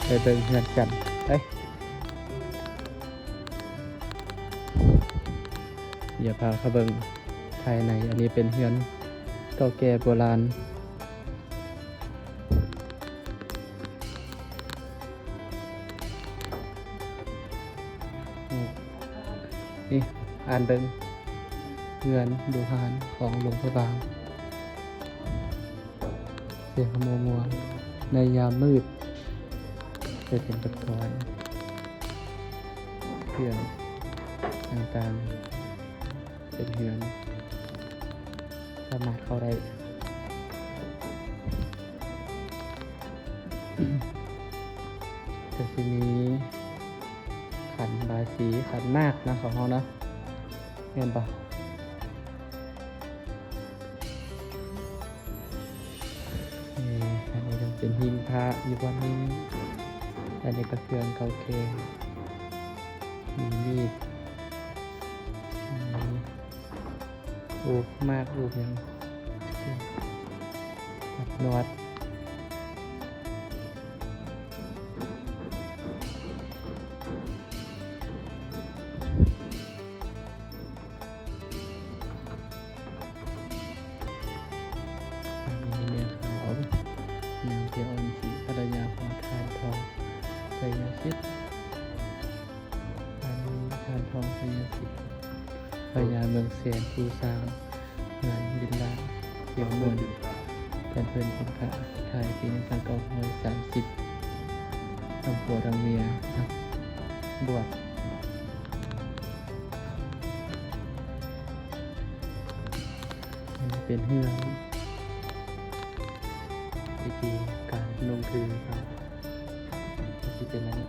ໄປເບິ່ງເຮືອນກັນ ໄປ. ດຽວພາເຂົ້າເບິ່ງພາຍໃນ. ອັນນີ້ເປັນເຮືອນເກົ່າແກ່ໂບລານ. ນີ້ ອ່ານເບິ່ງ ເຮືອນບູຮານຂອງຫຼວງພະບາງ. ສຽງຂະໂມງງົວໃນຍາມມືດ ຈະເປັນປະກອນເຄື່ອງຕ່າງໆ ເປັນເຮືອນ ສາມາດເຂົ້າໄດ້. ກະຊິມີຂັນບາສີ ຂັນໝາກນະ ຂອງເຮົາເນາະ ແມ່ນບໍ່? ນີ້ ອັນນີ້ກໍເປັນຫິ້ງພະຢູ່ບ່ອນນີ້. ອັນນີ້ກໍເຄື່ອງເກົ່າແກ່ ມີມີດ ມີ ໂອກໝາກໂອກຫຍັງ ໜວດ. ອັນນີ້ແມ່ຂາວ ນາງເທວອອນສີ ພັນລະຍາຂອງທ່ານທອງ ໄຊຍະສິດ. ອັນນີ້ທ່ານທອງ ໄຊຍະສິດ ພະຍາເມືອງແສນ ຜູ້ສ້າງເຮືອນວິນລາ ເປັນເມືອງ ແຕ່ເພິ່ນເປັນພະ ທ້າຍປີໜຶ່ງພັນເກົ້າຮ້ອຍສາມສິບ ທັງຜົວທັງເມຍ ນັກບວດ. ອັນນີ້ເປັນເຮືອນ ວິທີການລົງທຶນເນາະ ກໍຊິເປັນອັນນີ້.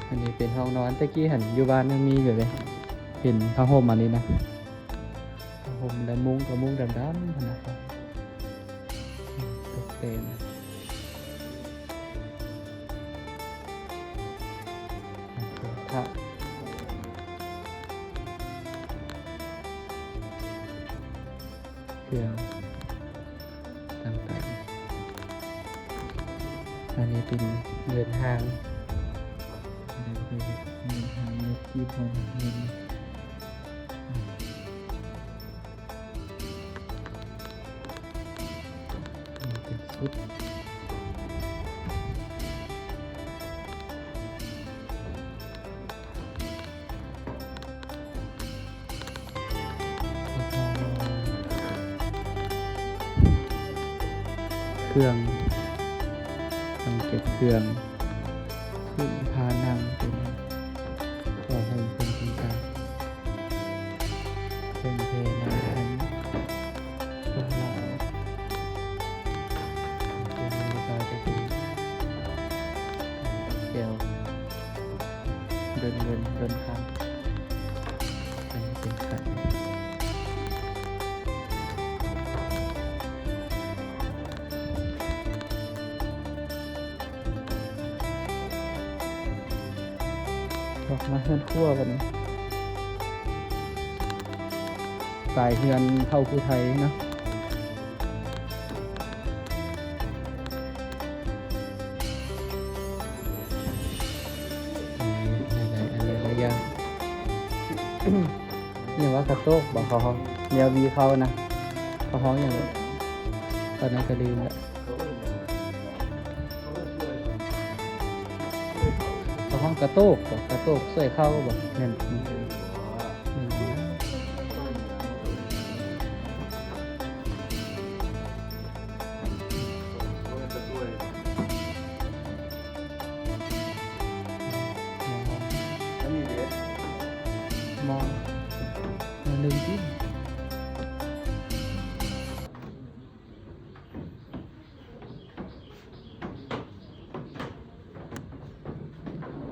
ອັນນີ້ເປັນຫ້ອງນອນ ແຕ່ກີ້ຫັ້ນຢູ່ບ້ານຍັງມີຢູ່ເດ້ ເຫັນຜ້າຫົ່ມອັນນີ້ນະ ຜ້າຫົ່ມ ແລະ ມຸ້ງກໍມຸ້ງດຳໆຫັ້ນນະ ຕົກແຕ່ງ. ພະ ເຄື່ອງຕ່າງໆ. ອັນນີ້ເປັນເຮືອນຮ່າງ ເຮືອນຮ່າງ ເຮືອນທີ່ເພິ່ນ ເຮືອນ ເປັນຊຸດ ເຄື່ອງ ເຄື່ອງເກັບເຄື່ອງ ພື້ນຜານັ່ງ ເປັນຜ້າຫົ່ມເປັນຕ່າງໆ. ເຄື່ອງແພນານ ເຄື່ອງລາວ ເປັນລາວຕະກີ ແກ້ວ ເດີນເງິນ ເດີນຄຳ ອັນນີ້ເປັນຂັນ ອອກມາເຮືອນຄົວບັດນີ້ ສະໄຕເຮືອນເຜົ່າຜູ້ໄທເນາະ ມີຫຼາຍໆອັນ ຫຼາຍໆຢ່າງ. ຫຍັງວ່າກະໂຕກບໍ່ ເຂົາຮ້ອງ ແນວວີເຂົ້ານະ ເຂົາຮ້ອງຫຍັງ ຕອນນັ້ນກະລືມລະ. ເຂົາຮ້ອງກະໂຕກບໍ ກະໂຕກຊ່ວຍເຂົ້າບໍ ແມ່ນ ແມ່ນ ມອງ ໜຶ່ງຕິ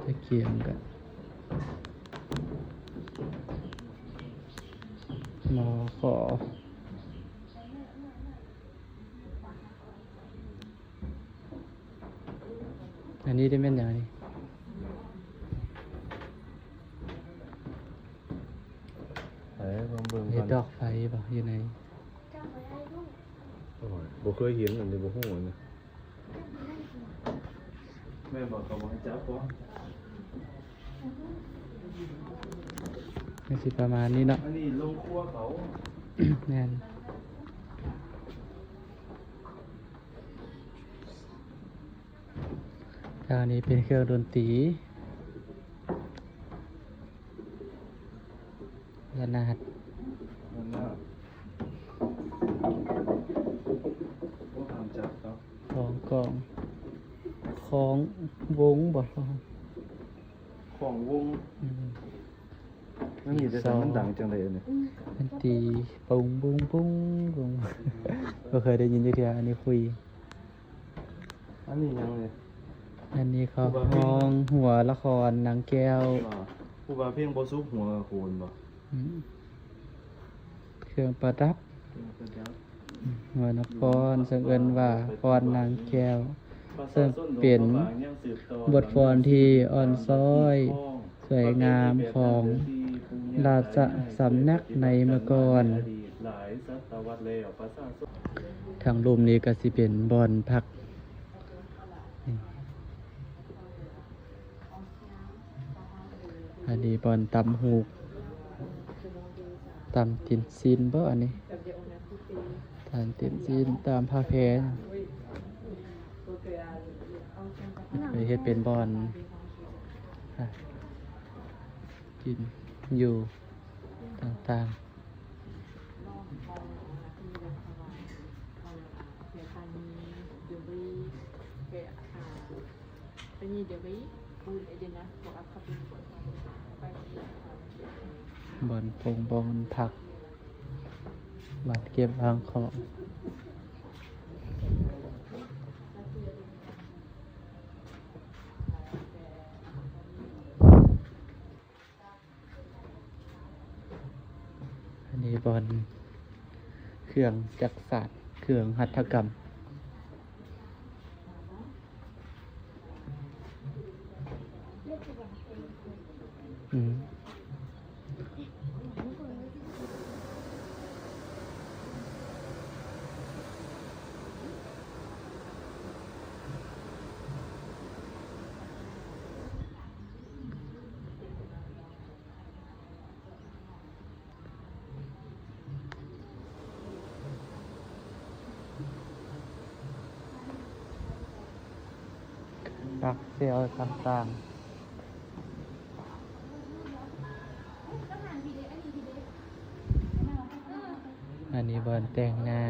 ຕະກຽງກະ ມອ ຂໍ ອັນນີ້ໄດ້ແມ່ນຫຍັງນີ້? ເອີ ເບິ່ງ ເບິ່ງ ເຮັດ ກ່ອນ ດອກໄຟບໍ່ ຢູ່ໃນ ໂອ້ຍ ບໍ່ເຄີຍເຫັນ ອັນນີ້ບໍ່ຮູ້ອັນນີ້. ແມ່ນບໍ່? ເຂົາບໍ່ໃຫ້ຈັບບໍ່? ມັນຊິປະມານນີ້ເນາະ. ອັນນີ້ໂຮງຄົວເຂົາ. ແມ່ນ. ທາງນີ້ເປັນເຄື່ອງດົນຕີ ລະນາດ. ລະນາດ. ໂອ້ ຫ້າມຈັບເນາະ. ຂອງກອງ ຂອງວົງບໍ່? ຂອງວົງ. ອືມ. ມັນມີແຕ່ ມັນດັງຈັ່ງໃດອັນນີ້? ມັນຕີປຸງ ປຸງ ປຸງ ປຸງ. ບໍ່ເຄີຍໄດ້ຍິນຈັກເທື່ອ. ອັນນີ້ຄຸຍ. ອັນນີ້ຫຍັງນີ້? ອັນນີ້ເຂົາຮ້ອງຫົວລະຄອນນາງແກ້ວ. ຜູ້ບ່າວເພງບໍ່ສຸກຫົວໂຂນບໍ່? ອືມ. ເຄື່ອງປະດັບ ເຄື່ອງປະດັບ ອືມ ຫົວນະຄອນ ເຊິ່ງເອີ້ນວ່າຄອນນາງແກ້ວ ເຊິ່ງເປັນບົດຟ້ອນທີ່ອ່ອນຊ້ອຍ ສວຍງາມຂອງລາຊະສຳນັກໃນເມື່ອກ່ອນ. ທາງລຸ່ມນີ້ກໍຊິເປັນບ່ອນພັກ. ອັນນີ້ບ່ອນຕຳຫູກ ຕຳຕີນຊີ້ນບໍ່ອັນນີ້? ຕຳຕີນຊີ້ນ ຕຳຜ້າແພ. ເຮັດເປັນບ່ອນ ອາ ກິນຢູ່ຕ່າງໆ. ບ່ອນປົງບ່ອນພັກ ບ່ອນເກັບວາງຂອງ. ອັນນີ້ບ່ອນເຄື່ອງຈັກສານ ເຄື່ອງຫັດຖະກຳ. ອືມ. ປັກແຊວຕ່າງໆ. ອັນນີ້ບ່ອນແຕ່ງໜ້າ.